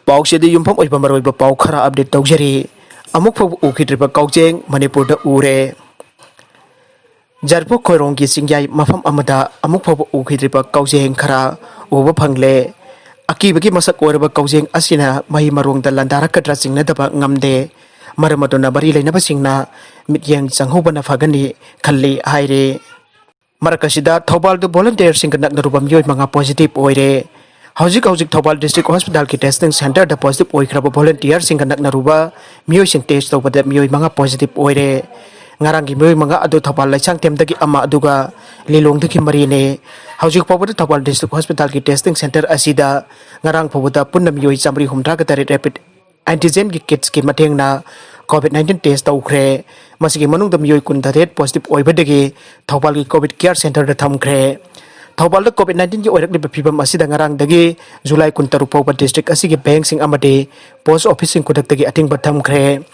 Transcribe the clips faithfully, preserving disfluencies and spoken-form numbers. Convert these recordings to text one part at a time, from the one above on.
ꯄꯥꯎꯁꯤꯗ ꯌꯨꯝꯐꯝ ꯑꯣꯏꯕ ꯃꯔꯨꯑꯣꯏꯕ ꯄꯥꯎ ꯈꯔ ꯑꯞꯗꯦꯠ ꯇꯧꯖꯔꯤ꯫ ꯑꯃꯨꯛ ꯐꯥꯎꯕ ꯎꯈꯤꯗ꯭ꯔꯤꯕ ꯀꯥꯎꯖꯦꯡ ꯃꯅꯤꯄꯨꯔꯗ ꯎꯔꯦ꯫ ꯖꯔꯄꯣꯛ ꯈꯣꯏꯔꯣꯡꯒꯤ ꯆꯤꯡꯌꯥꯏ ꯃꯐꯝ ꯑꯃꯗ ꯑꯃꯨꯛ ꯐꯥꯎꯕ ꯎꯈꯤꯗ꯭ꯔꯤꯕ ꯀꯥꯎꯖꯦꯡ ꯈꯔ ꯎꯕ ꯐꯪꯂꯦ꯫ ꯑꯀꯤꯕꯒꯤ ꯃꯁꯛ ꯑꯣꯏꯔꯕ ꯀꯥꯎꯖꯦꯡ ꯑꯁꯤꯅ ꯃꯍꯩ ꯃꯔꯣꯡꯗ ꯂꯥꯟꯗꯥꯔꯛꯀꯗ꯭ꯔꯥ ꯆꯤꯡꯅꯗꯕ ꯉꯝꯗꯦ꯫ ꯃꯔꯝ ꯑꯗꯨꯅ ꯃꯔꯤ ꯂꯩꯅꯕꯁꯤꯡꯅ ꯃꯤꯠꯌꯦꯡ ꯆꯪꯍꯧꯕꯅ ꯐꯒꯅꯤ ꯈꯜꯂꯤ ꯍꯥꯏꯔꯤ꯫ ꯃꯔꯛ ꯑꯁꯤꯗ ꯊꯧꯕꯥꯜꯗ ꯚꯣꯂꯟꯇꯤꯌꯔꯁꯤꯡꯒ ꯅꯛꯅꯔꯨꯕ ꯃꯤꯑꯣꯏ ꯃꯉꯥ ꯄꯣꯖꯤꯇꯤꯚ ꯑꯣꯏꯔꯦ꯫ ꯍꯧꯖꯤꯛ ꯍꯧꯖꯤꯛ ꯊꯧꯕꯥꯜ ꯗꯤꯁꯇ꯭ꯔꯤꯛ ꯍꯣꯁꯄꯤꯇꯥꯜꯒꯤ ꯇꯦꯁꯇꯤꯡ ꯁꯦꯟꯇꯔꯗ ꯄꯣꯖꯤꯇꯤꯚ ꯑꯣꯏꯈ꯭ꯔꯕ ꯚꯣꯂꯟꯇꯤꯌꯔꯁꯤꯡꯒ ꯅꯛꯅꯔꯨꯕ ꯃꯤꯑꯣꯏꯁꯤꯡ ꯇꯦꯁ ꯇꯧꯕꯗ ꯃꯤꯑꯣꯏ ꯃꯉꯥ ꯄꯣꯖꯤꯇꯤꯚ ꯑꯣꯏꯔꯦ꯫ ꯉꯔꯥꯡꯒꯤ ꯃꯤꯑꯣꯏ ꯃꯉꯥ ꯑꯗꯨ ꯊꯧꯕꯥꯜ ꯂꯩꯁꯥꯡꯊꯦꯝꯗꯒꯤ ꯑꯃ, ꯑꯗꯨꯒ ꯂꯤꯂꯣꯡꯗꯒꯤ ꯃꯔꯤꯅꯦ꯫ ꯍꯧꯖꯤꯛ ꯐꯥꯎꯕꯗ ꯊꯧꯕꯥꯜ ꯗꯤꯁꯇ꯭ꯔꯤꯛ ꯍꯣꯁꯄꯤꯇꯥꯜꯒꯤ ꯇꯦꯁꯇꯤꯡ ꯁꯦꯟꯇꯔ ꯑꯁꯤꯗ ꯉꯔꯥꯡ ꯐꯥꯎꯕꯗ ꯄꯨꯟꯅ ꯃꯤꯑꯣꯏ ꯆꯥꯃꯔꯤ ꯍꯨꯝꯗ꯭ꯔꯥꯒ ꯇꯔꯦꯠ ꯔꯦꯄꯤꯗ ꯑꯦꯟꯇꯤꯖꯦꯟꯒꯤ ꯀꯤꯠꯁꯀꯤ ꯃꯇꯦꯡꯅ ꯀꯣꯚꯤꯗ ꯅꯥꯏꯟꯇꯤꯟ ꯇꯦꯁ ꯇꯧꯈ꯭ꯔꯦ꯫ ꯃꯁꯤꯒꯤ ꯃꯅꯨꯡꯗ ꯃꯤꯑꯣꯏ ꯀꯨꯟꯇꯔꯦꯠ ꯄꯣꯖꯤꯇꯤꯚ ꯑꯣꯏꯕꯗꯒꯤ ꯊꯧꯕꯥꯜꯒꯤ ꯀꯣꯚꯤꯗ ꯀꯤꯌꯔ ꯁꯦꯟꯇꯔꯗ ꯊꯝꯈ꯭ꯔꯦ꯫ ꯊꯧꯕꯥꯜꯗ ꯀꯣꯚꯤꯗ ꯅꯥꯏꯟꯇꯤꯟꯒꯤ ꯑꯣꯏꯔꯛꯂꯤꯕ ꯐꯤꯕꯝ ꯑꯁꯤꯗ ꯉꯔꯥꯡꯗꯒꯤ ꯖꯨꯂꯥꯏ ꯀꯨꯟꯇꯔꯨꯛ ꯐꯥꯎꯕ ꯗꯤꯁꯇ꯭ꯔꯤꯛ ꯑꯁꯤꯒꯤ ꯕꯦꯡꯁꯤꯡ ꯑꯃꯗꯤ ꯄꯣꯁ ꯑꯣꯐꯤꯁꯁꯤꯡ ꯈꯨꯗꯛꯇꯒꯤ ꯑꯊꯤꯡꯕ ꯊꯝꯈ꯭ꯔꯦ꯫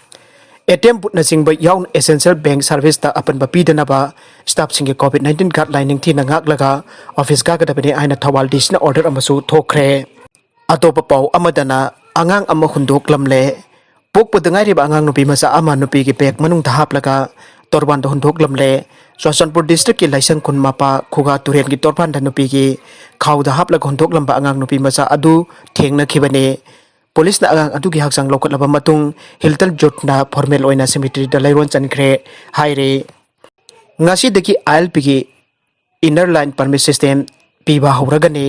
ꯑꯦ ꯇꯤ ꯑꯦꯝ ꯕꯨꯠꯅꯆꯤꯡꯕ ꯌꯥꯎꯅ ꯑꯦꯁꯦꯟꯁꯤꯌꯦꯜ ꯕꯦꯡ ꯁꯥꯔꯚꯤꯁꯇ ꯑꯄꯟꯕ ꯄꯤꯗꯅꯕ ꯁ꯭ꯇꯥꯐꯁꯤꯡꯒꯤ ꯀꯣꯚꯤꯗ ꯅꯥꯏꯟꯇꯤꯟ ꯒꯥꯏꯗꯂꯥꯏꯟ ꯅꯤꯡꯊꯤꯅ ꯉꯥꯛꯂꯒ ꯑꯣꯐꯤꯁ ꯀꯥꯒꯗꯕꯅꯤ ꯍꯥꯏꯅ ꯊꯧꯕꯥꯜ ꯗꯤ ꯁꯤꯅ ꯑꯣꯔꯗꯔ ꯑꯃꯁꯨ ꯊꯣꯛꯈ꯭ꯔꯦ꯫ ꯑꯇꯣꯞꯄ ꯄꯥꯎ ꯑꯃꯗꯅ ꯑꯉꯥꯡ ꯑꯃ ꯍꯨꯟꯗꯣꯛꯂꯝꯂꯦ꯫ ꯄꯣꯛꯄꯗ ꯉꯥꯏꯔꯤꯕ ꯑꯉꯥꯡ ꯅꯨꯄꯤ ꯃꯆꯥ ꯑꯃ ꯅꯨꯄꯤꯒꯤ ꯕꯦꯒ ꯃꯅꯨꯡꯗ ꯍꯥꯞꯂꯒ ꯇꯣꯔꯕꯥꯟꯗ ꯍꯨꯟꯗꯣꯛꯂꯝꯂꯦ꯫ ꯆꯨꯔꯆꯥꯟꯄꯨꯔ ꯗꯤꯁꯇ꯭ꯔꯤꯛꯀꯤ ꯂꯥꯏꯁꯪ ꯈꯨꯟ ꯃꯄꯥ ꯈꯨꯒꯥ ꯇꯨꯔꯦꯜꯒꯤ ꯇꯣꯔꯕꯥꯟꯗ ꯅꯨꯄꯤꯒꯤ ꯈꯥꯎꯗ ꯍꯥꯞꯂꯒ ꯍꯨꯟꯗꯣꯛꯂꯝꯕ ꯑꯉꯥꯡ ꯅꯨꯄꯤ ꯃꯆꯥ ꯑꯗꯨ ꯊꯦꯡꯅꯈꯤꯕꯅꯤ꯫ ꯄꯨꯂꯤꯁꯅ ꯑꯉꯥꯡ ꯑꯗꯨꯒꯤ ꯍꯛꯆꯥꯡ ꯂꯧꯈꯠꯂꯕ ꯃꯇꯨꯡ ꯍꯤꯜꯇꯟ ꯖꯨꯠꯅ ꯐꯣꯔꯃꯦꯜ ꯑꯣꯏꯅ ꯁꯦꯃꯤꯇ꯭ꯔꯤꯗ ꯂꯩꯔꯣꯟ ꯆꯟꯈ꯭ꯔꯦ ꯍꯥꯏꯔꯦ꯫ ꯉꯁꯤꯗꯒꯤ ꯑꯥꯏ ꯑꯦꯜ ꯄꯤꯒꯤ ꯏꯟꯅꯔ ꯂꯥꯏꯟ ꯄꯔꯃꯤꯠ ꯁꯤꯁꯇꯦꯝ ꯄꯤꯕ ꯍꯧꯔꯒꯅꯤ꯫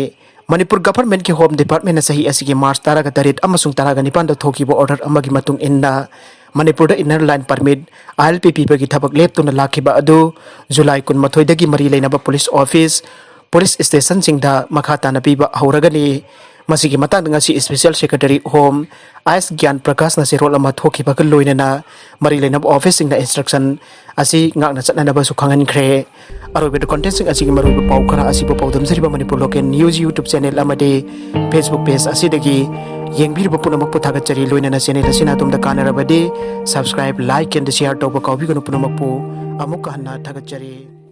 ꯃꯅꯤꯄꯨꯔ ꯒꯚꯔꯟꯃꯦꯟꯠꯀꯤ ꯍꯣꯝ ꯗꯤꯄꯥꯔꯠꯃꯦꯟꯠꯅ ꯆꯍꯤ ꯑꯁꯤꯒꯤ ꯃꯥꯔꯆ ꯇꯔꯥꯒ ꯇꯔꯦꯠ ꯑꯃꯁꯨꯡ ꯇꯔꯥꯒ ꯅꯤꯄꯥꯟꯗ ꯊꯣꯛꯈꯤꯕ ꯑꯣꯔꯗꯔ ꯑꯃꯒꯤ ꯃꯇꯨꯡ ꯏꯟꯅ ꯃꯅꯤꯄꯨꯔꯗ ꯏꯟꯅꯔ ꯂꯥꯏꯟ ꯄꯔꯃꯤꯠ, ꯑꯥꯏ ꯑꯦꯜ ꯄꯤ, ꯄꯤꯕꯒꯤ ꯊꯕꯛ ꯂꯦꯞꯇꯨꯅ ꯂꯥꯛꯈꯤꯕ ꯑꯗꯨ ꯖꯨꯂꯥꯏ ꯀꯨꯟꯃꯥꯊꯣꯏꯗꯒꯤ ꯃꯔꯤ ꯂꯩꯅꯕ ꯄꯨꯂꯤꯁ ꯑꯣꯐꯤꯁ, ꯄꯨꯂꯤꯁ ꯁ꯭ꯇꯦꯁꯟꯁꯤꯡꯗ ꯃꯈꯥ ꯇꯥꯅ ꯄꯤꯕ ꯍꯧꯔꯒꯅꯤ꯫ ꯃꯁꯤꯒꯤ ꯃꯇꯥꯡꯗ ꯉꯁꯤ ꯁ꯭ꯄꯦꯁꯤꯌꯦꯜ ꯁꯦꯀ꯭ꯔꯦꯇꯔꯤ ꯍꯣꯝ ꯑꯥꯏ ꯑꯦꯁ ꯒ꯭ꯌꯥꯟ ꯄ꯭ꯔꯀꯥꯁꯅ ꯆꯦꯔꯣꯜ ꯑꯃ ꯊꯣꯛꯈꯤꯕꯒ ꯂꯣꯏꯅꯅ ꯃꯔꯤ ꯂꯩꯅꯕ ꯑꯣꯐꯤꯁꯁꯤꯡꯅ ꯏꯟꯁꯇ꯭ꯔꯛꯁꯟ ꯑꯁꯤ ꯉꯥꯛꯅ ꯆꯠꯅꯅꯕꯁꯨ ꯈꯪꯍꯟꯈ꯭ꯔꯦ꯫ ꯑꯔꯣꯏꯕꯗ ꯀꯣꯟꯇꯦꯟꯠꯁꯤꯡ ꯑꯁꯤꯒꯤ ꯃꯔꯨꯑꯣꯏꯕ ꯄꯥꯎ ꯈꯔ ꯑꯁꯤꯕꯨ ꯄꯥꯎꯗꯝꯖꯔꯤꯕ Manipur local news YouTube channel ꯑꯃꯗꯤ Facebook ꯄꯦꯖ ꯑꯁꯤꯗꯒꯤ ꯌꯦꯡꯕꯤꯔꯤꯕ ꯄꯨꯝꯅꯃꯛꯄꯨ ꯊꯥꯒꯠꯆꯔꯤ꯫ ꯂꯣꯏꯅꯅ ꯆꯦꯅꯦꯜ ꯑꯁꯤꯅ ꯑꯗꯣꯝꯗ ꯀꯥꯟꯅꯔꯕꯗꯤ subscribe, like and share ꯇꯧꯕ ꯀꯥꯎꯕꯤꯒꯅꯨ꯫ ꯄꯨꯝꯅꯃꯛꯄꯨ ꯑꯃꯨꯛꯀ ꯍꯟꯅ ꯊꯥꯒꯠꯆꯔꯤ꯫